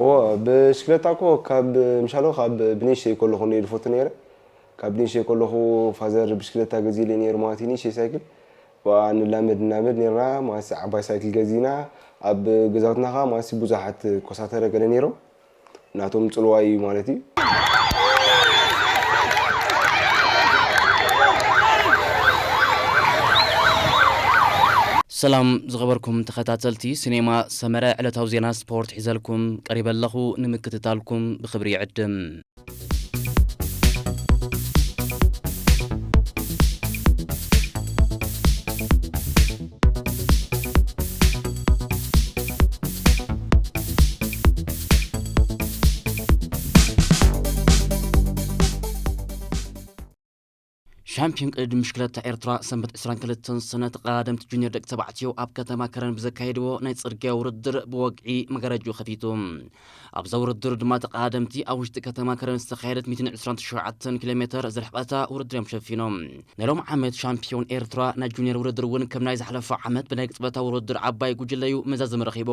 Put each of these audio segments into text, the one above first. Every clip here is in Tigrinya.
ብሽክለታ እኮ ካብ ምሻሎ ካብ ብንእሽተይ ከለኹ እንደ ዝፈቱ ነይረ። ካብ ብንእሽተይ ከለኹ ፋዘር ብሽክለታ ገዚእለይ ነይሩ ማለት እዩ፣ ንእሽተይ ሳይክል። ብኣ ንላመድ ንላመድ ነይርና ማለት ዓባይ ሳይክል ገዚእና። ኣብ ገዛውትና ኸዓ ማለት ብዙሓት ኮሳተረ ገለ ነይሮም፣ ናቶም ጽልዋ እዩ ማለት እዩ። ሰላም ዝኸበርኩም ተኸታተልቲ ሲኔማ ሰመረ፣ ዕለታዊ ዜና ስፖርት ሒዘልኩም ቀሪበ ኣለኹ። ንምክትታልኩም ብኽብሪ ይዕድም። ሻምፒዮን ቅድድም ብሽክለታ ኤርትራ ሰንበት ዕስራን ክልተን ሰነ ተቐዳደምቲ ጁኒየር ደቂ ተባዕትዮ ኣብ ከተማ ከረን ብዘካየድዎ ናይ ጽርግያ ውድድር ብወግዒ መጋረጅኡ ከፊቱ። ኣብዛ ውድድር ድማ ተቐዳደምቲ ኣብ ውሽጢ ከተማ ከረን ዝተኻየደት ሚእትን ዕስራን ትሽዓተን ኪሎ ሜተር ዝርሕቐታ ውድድር እዮም ሸፊኖም። ናይ ሎም ዓመት ሻምፒዮን ኤርትራ ናይ ጁኒየር ውድድር እውን ከም ናይ ዝሓለፈ ዓመት ብናይ ቅጽበታዊ ውድድር ዓባይ ጉጅለ እዩ መዛዘሚ ረኺቡ።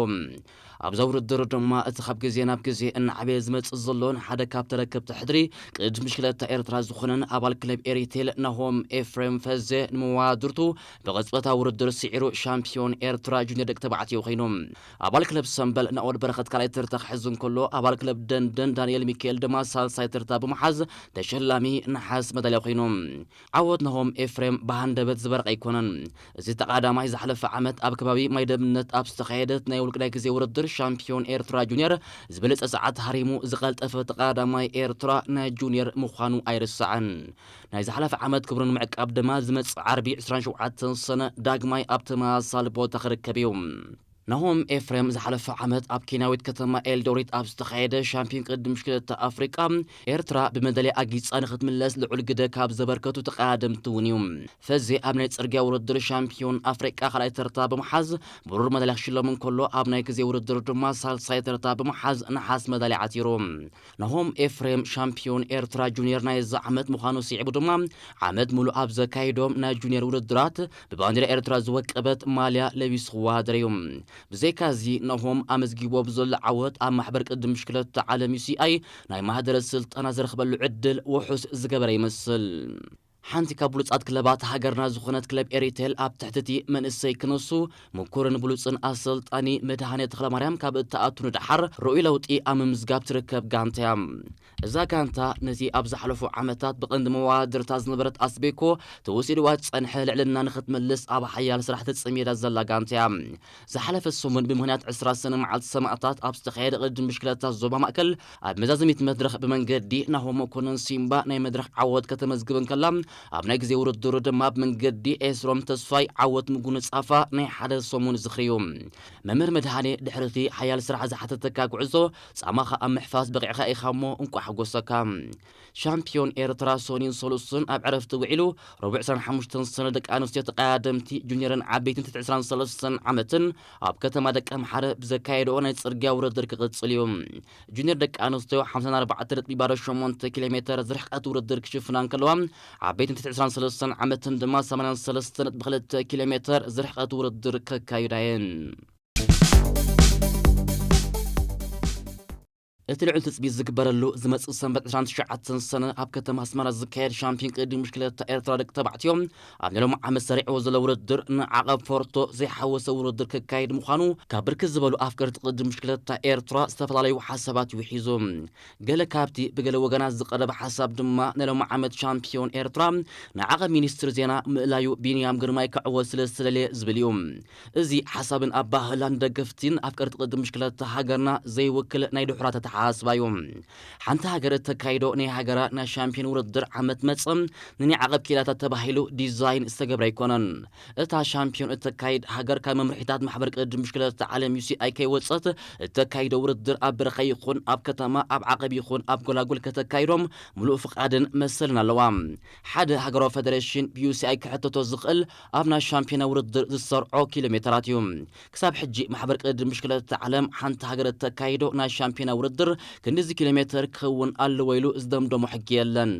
ኣብዛ ውድድር ድማ እቲ ካብ ግዜ ናብ ግዜ እናዓበየ ዝመጽእ ዘሎን ሓደ ካብ ተረከብቲ ሕድሪ ቅድድም ብሽክለታ ኤርትራ ዝኾነን ኣባል ክለብ ኤሪቴል ናሆም ኤፍሬም ፈዜ ንመዋድርቱ ብቕጽበታዊ ውድድር ስዒሩ ሻምፒዮን ኤርትራ ጁኒየር ደቂ ተባዕትዮ ኮይኑ። ኣባል ክለብ ሰምበል ናኦድ በረኸት ካልኣይ ተርታ ክሕዝ እንከሎ፣ ኣባል ክለብ ደንደን ዳንኤል ሚካኤል ድማ ሳልሳይ ተርታ ብምሓዝ ተሸላሚ ነሓስ መዳልያ ኮይኑ። ዓወት ናሆም ኤፍሬም ብሃንደበት ዝበረቐ ኣይኮነን። እዚ ተቐዳማይ ዝሓለፈ ዓመት ኣብ ከባቢ ማይ ደምነት ኣብ ዝተኻየደት ናይ ውልቅ ናይ ግዜ ውድድር ሻምፒዮን ኤርትራ ጁኒየር ዝበለጸ ሰዓት ሃሪሙ ዝቐልጠፈ ተቐዳማይ ኤርትራ ናይ ጁኒየር ምዃኑ ኣይርሳዕን። ናይ ዝሓለፈ ዓመት ክብሩ ንምዕቃብ ድማ ዝመጽእ ዓርቢ ዕስራን ሸውዓተን ሰነ ዳግማይ ኣብ ተመሳሳሊ ቦታ ክርከብ እዩ። ናሆም ኤፍሬም ዝሓለፈ ዓመት ኣብ ኬንያዊት ከተማ ኤልዶሪት ኣብ ዝተኻየደ ሻምፒዮን ቅድድም ብሽክለታ ኣፍሪቃ ኤርትራ ብመዳልያ ኣጊጻ ንኽትምለስ ልዑል ግደ ካብ ዘበርከቱ ተቐዳደምቲ እውን እዩ። ፈዜ ኣብ ናይ ጽርግያ ውድድር ሻምፒዮን ኣፍሪቃ ካልኣይ ተርታ ብምሓዝ ብሩር መዳልያ ክሽለም እንከሎ፣ ኣብ ናይ ግዜ ውድድር ድማ ሳልሳይ ተርታ ብምሓዝ ነሓስ መዳልያ ዓቲሩ። ናሆም ኤፍሬም ሻምፒዮን ኤርትራ ጁኒየር ናይዚ ዓመት ምዃኑ ስዒቡ ድማ ዓመት ሙሉእ ኣብ ዘካይዶም ናይ ጁኒየር ውድድራት ብባንዲራ ኤርትራ ዝወቀበት ማልያ ለቢሱ ክወዳደር እዩ። ብዘይካዚ ናሆም ኣመዝጊቦ ብዘሎ ዓወት ኣብ ማሕበር ቅድድም ብሽክለታ ዓለም ዩ ሲ ኣይ ናይ ማህደረ ስልጠና ዝረኽበሉ ዕድል ውሑስ ዝገበረ ይመስል። ሓንቲ ካብ ብሉጻት ክለባት ሃገርና ዝኾነት ክለብ ኤሪቴል ኣብ ትሕቲ እቲ መንእሰይ ክነሱ ምኩርን ብሉጽን ኣሰልጣኒ መድሃኔ ተኽለማርያም ካብ እትኣቱ ንደሓር ርኡይ ለውጢ ኣብ ምምዝጋብ ትርከብ ጋንታ እያ። እዛ ጋንታ ነቲ ኣብ ዝሓለፉ ዓመታት ብቐንዲ መወዳድርታ ዝነበረት ኣስቤኮ ተወሲድዋ ዝጸንሐ ልዕልና ንኽትመልስ ኣብ ሓያል ስራሕ ተጸሚዳ ዘላ ጋንታ እያ። ዝሓለፈ ሰሙን ብምኽንያት ዕስራ ሰነ መዓልቲ ሰማእታት ኣብ ዝተኻየደ ቅድድም ብሽክለታ ዞባ ማእከል ኣብ መዛዘሚት መድረኽ ብመንገዲ ናሆም መኮነን ሲምባ ናይ መድረኽ ዓወት ከተመዝግብ እንከላ፣ ኣብ ናይ ግዜ ውድድሩ ድማ ብመንገዲ ኤስሮም ተስፋይ ዓወት ምጉንጻፋ ናይ ሓደ ሰሙን ዝኽሪ እዩ። መምህር መድሃኔ ድሕሪ እቲ ሓያል ስራሕ ዝሓተተካ ጉዕዞ ጻማኻ ኣብ ምሕፋስ በቒዕኻ ኢኻ እሞ እንቋዕ ሓጎሰካ። ሻምፒዮን ኤርትራ ሰኑይን ሰሉስን ኣብ ዕረፍቲ ውዒሉ፣ ረቡዕ ዕስራን ሓሙሽተን ሰነ ደቂ ኣንስትዮ ተቐዳደምቲ ጁኒየርን ዓበይትን ትሕቲ ዕስራን ሰለስተን ዓመትን ኣብ ከተማ ደቀምሓረ ብዘካየድኦ ናይ ጽርግያ ውድድር ክቕጽል እዩ። ጁኒየር ደቂ ኣንስትዮ ሓምሳን ኣርባዕተን ነጥቢ ባዶ ሸሞንተ ኪሎ ሜተር ዝርሕቀት ውድድር ክሽፍና እንከለዋ፣ ዓበይትን ትሕቲ ዕስራን ሰለስተን ዓመትን ድማ ሰማንያን ሰለስተን ነጥቢ ክልተ ኪሎ ሜተር ዝርሕቀት ውድድር ከካይዳ እየን። እቲ ልዑል ትጽቢት ዝግበረሉ ዝመጽእ ሰንበት ዕስራን ትሽዓተን ሰነ ኣብ ከተማ ኣስመራ ዝካየድ ሻምፒዮን ቅድድም ብሽክለታ ኤርትራ ደቂ ተባዕትዮ ኣብ ናይ ሎም ዓመት ሰሪዕዎ ዘሎ ውድድር ንዓቐብ ፎርቶ ዘይሓወሰ ውድድር ክካየድ ምዃኑ ካብ ብርክት ዝበሉ ኣፍቀርቲ ቅድድም ብሽክለታ ኤርትራ ዝተፈላለዩ ሓሳባት ይውሒዙ። ገለ ካብቲ ብገለ ወገናት ዝቐረበ ሓሳብ ድማ ናይ ሎም ዓመት ሻምፒዮን ኤርትራ ንዓቐብ ሚኒስትሪ ዜና ምእላዩ ቢንያም ግርማይ ክዕወት ስለ ዝተደልየ ዝብል እዩ። እዚ ሓሳብን ኣባህላን ደገፍቲን ኣፍቀርቲ ቅድድም ብሽክለታ ሃገርና ዘይውክል ናይ ድሑራት ኣተሓሳስባ እዩ። ሓንቲ ሃገር እተካይዶ ናይ ሃገራ ናይ ሻምፒዮን ውድድር ዓመት መጸ ንናይ ዓቐብ ኪላታት ተባሂሉ ዲዛይን ዝተገብረ ኣይኮነን። እታ ሻምፒዮን እተካይድ ሃገር ካብ መምርሒታት ማሕበር ቅድድም ብሽክለታ ዓለም ዩ ሲ ኣይ ከይወጸት እተካይዶ ውድድር ኣብ በረኻ ይኹን ኣብ ከተማ፣ ኣብ ዓቐብ ይኹን ኣብ ጎላጉል ከተካይዶም ምሉእ ፍቓድን መሰልን ኣለዋ። ሓደ ሃገራዊ ፈደሬሽን ብ ዩ ሲ ኣይ ክሕተቶ ዝኽእል ኣብ ናይ ሻምፒዮና ውድድር ዝሰርዖ ኪሎ ሜተራት እዩ። ክሳብ ሕጂ ማሕበር ቅድድም ብሽክለታ ዓለም ሓንቲ ሃገር እተካይዶ ናይ ሻምፒዮና ውድድር ክንድዚ ኪሎ ሜተር ክኸውን ኣለዎ ኢሉ ዝደምደሞ ሕጊ የለን።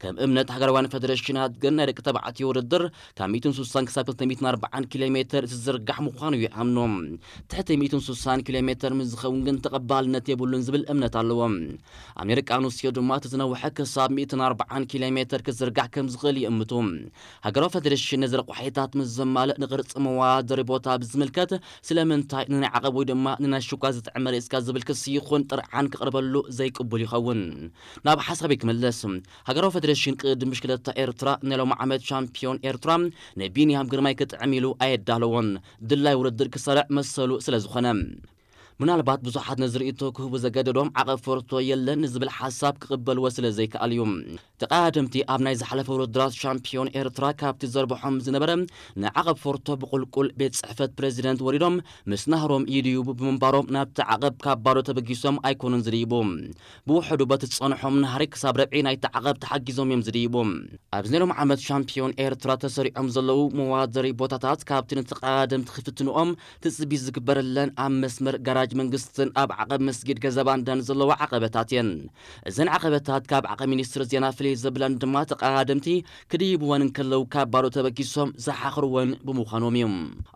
ከም እምነት ሃገራውያን ፈደረሽናት ግን ናይ ደቂ ተባዕትዮ ውድድር ካብ ሚእትን ስሳን ክሳብ ክልተ ሚእትን ኣርባዓን ኪሎ ሜተር ዝዝርጋሕ ምዃኑ ይኣምኑ። ትሕቲ ሚእትን ስሳን ኪሎ ሜተር ምስ ዝኸውን ግን ተቐባልነት የብሉን ዝብል እምነት ኣለዎም። ኣብ ናይ ደቂ ኣንስትዮ ድማ እቲ ዝነውሐ ክሳብ ሚእትን ኣርባዓን ኪሎ ሜተር ክዝርጋሕ ከም ዝኽእል ይእምቱ። ሃገራዊ ፈደረሽን ነዚ ረቋሒታት ምስ ዘማልእ ንቕርጺ መወዳደሪ ቦታ ብዝምልከት ስለምንታይ ንናይ ዓቐብ ወይ ድማ ንናይ ሽኳ ዝጥዕም መሬጽካ ዝብል ክሲ ይኹን ጥርዓን ክቕርበሉ ዘይቅቡል ይኸውን። ናብ ሓሳበይ ክምለስ፣ ሃገራዊ ፈደረሽን ቅድድም ብሽክለታ ኤርትራ ናይ ሎሚ ዓመት ሻምፒዮን ኤርትራ ንቢንያም ግርማይ ክጥዕም ኢሉ ኣየዳለዎን፣ ድላይ ውድድር ክሰርዕ መሰሉ ስለ ዝኾነ። ምናልባት ብዙሓት ነዚ ርእይቶ ክህቡ ዘገደዶም ዓቐብ ፎርቶ የለን ንዝብል ሓሳብ ክቕበልዎ ስለ ዘይከኣል እዩ። ተቐዳደምቲ ኣብ ናይ ዝሓለፈ ውድድራት ሻምፒዮን ኤርትራ ካብቲ ዘርብሖም ዝነበረ ንዓቐብ ፎርቶ ብቁልቁል ቤት ጽሕፈት ፕሬዚደንት ወሪዶም ምስ ናህሮም ይድይቡ ብምንባሮም ናብቲ ዓቐብ ካብ ባዶ ተበጊሶም ኣይኮኑን ዝድይቡ። ብውሕዱ በቲ ዝጸንሖም ናህሪ ክሳብ ረብዒ ናይቲ ዓቐብ ተሓጊዞም እዮም ዝድይቡ። ኣብዚ ናይ ሎሚ ዓመት ሻምፒዮን ኤርትራ ተሰሪዖም ዘለዉ መወዳደሪ ቦታታት ካብቲ ንተቐዳደምቲ ክፍትንኦም ትጽቢት ዝግበረለን ኣብ መስመር ጋራጅ መንግስትን ኣብ ዓቐብ መስጊድ ገዛ ባንዳን ዘለዋ ዓቐበታት እየን። እዘን ዓቐበታት ካብ ዓቐብ ሚኒስትሪ ዜና ፍልይ ዘብለን ድማ ተቐዳደምቲ ክድይብወን እንከለዉ ካብ ባዶ ተበጊሶም ዝሓኽርወን ብምዃኖም እዩ።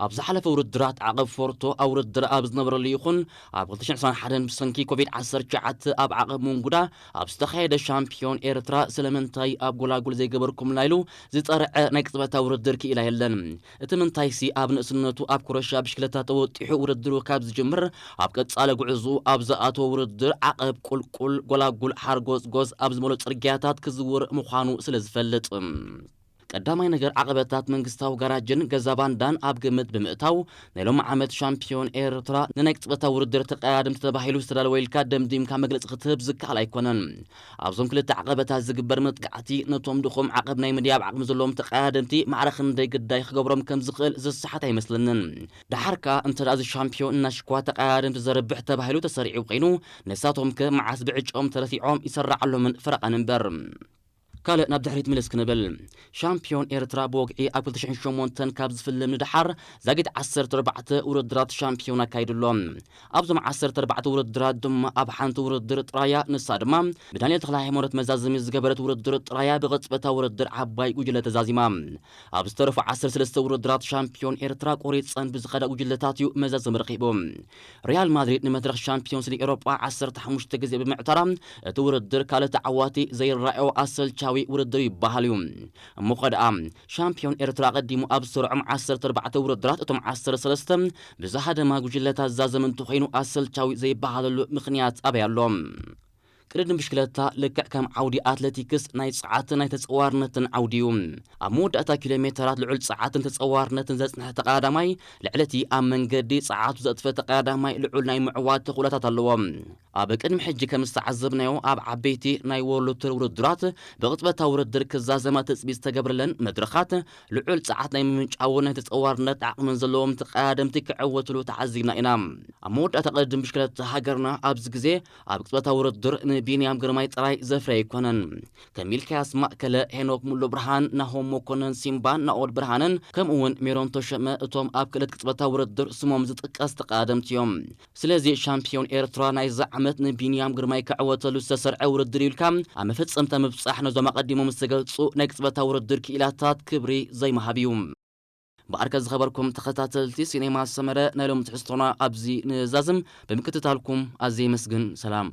ኣብ ዝሓለፈ ውድድራት ዓቐብ ፎርቶ ኣብ ውድድር ኣብ ዝነበረሉ ይኹን ኣብ ክልተ ሽሕን ዕስራን ሓደን ብሰንኪ ኮቪድ ዓሰርተ ትሽዓተ ኣብ ዓቐብ ምንጉዳ ኣብ ዝተኻየደ ሻምፒዮን ኤርትራ ስለምንታይ ኣብ ጎላጉል ዘይገበርኩምና ኢሉ ዝጠርዐ ናይ ቅጽበታዊ ውድድር ክኢላ የለን። እቲ ምንታይሲ ኣብ ንእስነቱ ኣብ ኩረሻ ብሽክለታ ተወጢሑ ውድድሩ ካብ ዝጅምር ኣብ ቀጻሊ ጉዕዝኡ ኣብ ዝኣተወ ውድድር ዓቐብ፣ ቁልቁል፣ ጎላጉል፣ ሓርጎጽጎዝ ኣብ ዝመልኦ ጽርግያታት ክዝውር ምዃኑ ስለ ዝፈልጥ። ቀዳማይ ነገር ዓቐበታት መንግስታዊ ጋራጅን ገዛ ባንዳን ኣብ ግምት ብምእታው ናይ ሎሚ ዓመት ሻምፒዮን ኤርትራ ንናይ ቅጽበታዊ ውድድር ተቐዳደምቲ ተባሂሉ ዝተዳለወ ኢልካ ደምዲምካ መግለጺ ክትህብ ዝከኣል ኣይኮነን። ኣብዞም ክልተ ዓቐበታት ዝግበር መጥቃዕቲ ነቶም ድኹም ዓቐብ ናይ ምድያብ ዓቕሚ ዘለዎም ተቐዳደምቲ ማዕረ ክንደይ ግዳይ ክገብሮም ከም ዝኽእል ዝሰሓት ኣይመስለንን። ደሓር ከኣ እንተ ደኣ እዚ ሻምፒዮን እናሽኳ ተቐዳደምቲ ዘርብሕ ተባሂሉ ተሰሪዑ ኮይኑ ንሳቶም ከ መዓስ ብዕጭኦም ተረቲዖም ይሰራዓሎምን ፈረቓን እምበር። ካልእ ናብ ድሕሪት ምልስ ክንብል፣ ሻምፒዮን ኤርትራ ብወግዒ ኣብ ክልተ ሽሕን ሸሞንተን ካብ ዝፍልም ንደሓር ዛጊት ዓሰርተ ኣርባዕተ ውድድራት ሻምፒዮን ኣካይዱ ኣሎ። ኣብዞም ዓሰርተ ኣርባዕተ ውድድራት ድማ ኣብ ሓንቲ ውድድር ጥራያ፣ ንሳ ድማ ብዳንኤል ተኽለ ሃይማኖት መዛዘሚ ዝገበረት ውድድር ጥራያ ብቕጽበታ ውድድር ዓባይ ጉጅለ ተዛዚማ። ኣብ ዝተረፉ ዓሰርተ ሰለስተ ውድድራት ሻምፒዮን ኤርትራ ቆሪጸን ብዝኸዳ ጉጅለታት እዩ መዛዘሚ ረኺቡ። ሪያል ማድሪድ ንመድረኽ ሻምፒዮንስ ሊግ ኤውሮጳ ዓሰርተ ሓሙሽተ ግዜ ብምዕታራ እቲ ውድድር ካልእ ተዓዋቲ ዘይረኣዮ ኣሰልቻዊ ውድድር ይበሃል እዩ። እሞ ኸ ደኣ ሻምፒዮን ኤርትራ ኣቐዲሙ ኣብ ዝሰርዖም ዓሰርተ ኣርባዕተ ውድድራት እቶም ዓሰርተ ሰለስተ ብዝሃደማ ጉጅለታት ዝዛዘም እንተኾይኑ ኣሰልቻዊ ዘይበሃለሉ ምኽንያት ኣበይ ኣሎ? ቅድድም ብሽክለታ ልክዕ ከም ዓውዲ ኣትሌቲክስ ናይ ጸዓትን ናይ ተጸዋርነትን ዓውዲ እዩ። ኣብ መወዳእታ ኪሎ ሜተራት ልዑል ጸዓትን ተጸዋርነትን ዘጽንሐ ተቐዳዳማይ ልዕሊ እቲ ኣብ መንገዲ ጸዓቱ ዘጥፈ ተቐዳዳማይ ልዑል ናይ ምዕዋት ተኽእሎታት ኣለዎ። ኣብ ቅድሚ ሕጂ ከም ዝተዓዘብናዮ ኣብ ዓበይቲ ናይ ወርልድ ቱር ውድድራት ብቕጽበታዊ ውድድር ክዛዘማ ትጽቢት ዝተገብረለን መድረኻት ልዑል ጸዓት ናይ ምምንጫውን ናይ ተጸዋርነት ዓቕምን ዘለዎም ተቐዳደምቲ ክዕወትሉ ተዓዚብና ኢና። ኣብ መወዳእታ ቅድድም ብሽክለታ ሃገርና ኣብዚ ግዜ ኣብ ቅጽበታዊ ውድድር ንቢንያም ግርማይ ጥራይ ዘፍረየ ኣይኮነን። ከም ሚልክያስ ማእከለ፣ ሄኖክ ሙሉ ብርሃን፣ ናሆም መኮነን ሲምባን ናኦድ ብርሃንን ከምኡ እውን ሜሮን ተሸመ እቶም ኣብ ክእለት ቅጽበታዊ ውድድር ስሞም ዝጥቀስ ተቐዳደምቲ እዮም። ስለዚ ሻምፒዮን ኤርትራ ናይዚ ዓመት ንቢንያም ግርማይ ክዕወተሉ ዝተሰርዐ ውድድር እዩ ኢልካ ኣብ መፈጸምታ ምብጻሕ ነዞም ኣቐዲሞም ዝተገልጹ ናይ ቅጽበታዊ ውድድር ክኢላታት ክብሪ ዘይምሃብ እዩ። ብኣርከ ዝኸበርኩም ተኸታተልቲ ሲኔማ ሰመረ ናይ ሎም ትሕዝቶና ኣብዚ ንዛዝም ብምክትታልኩም ኣዝየ የመስግን። ሰላም።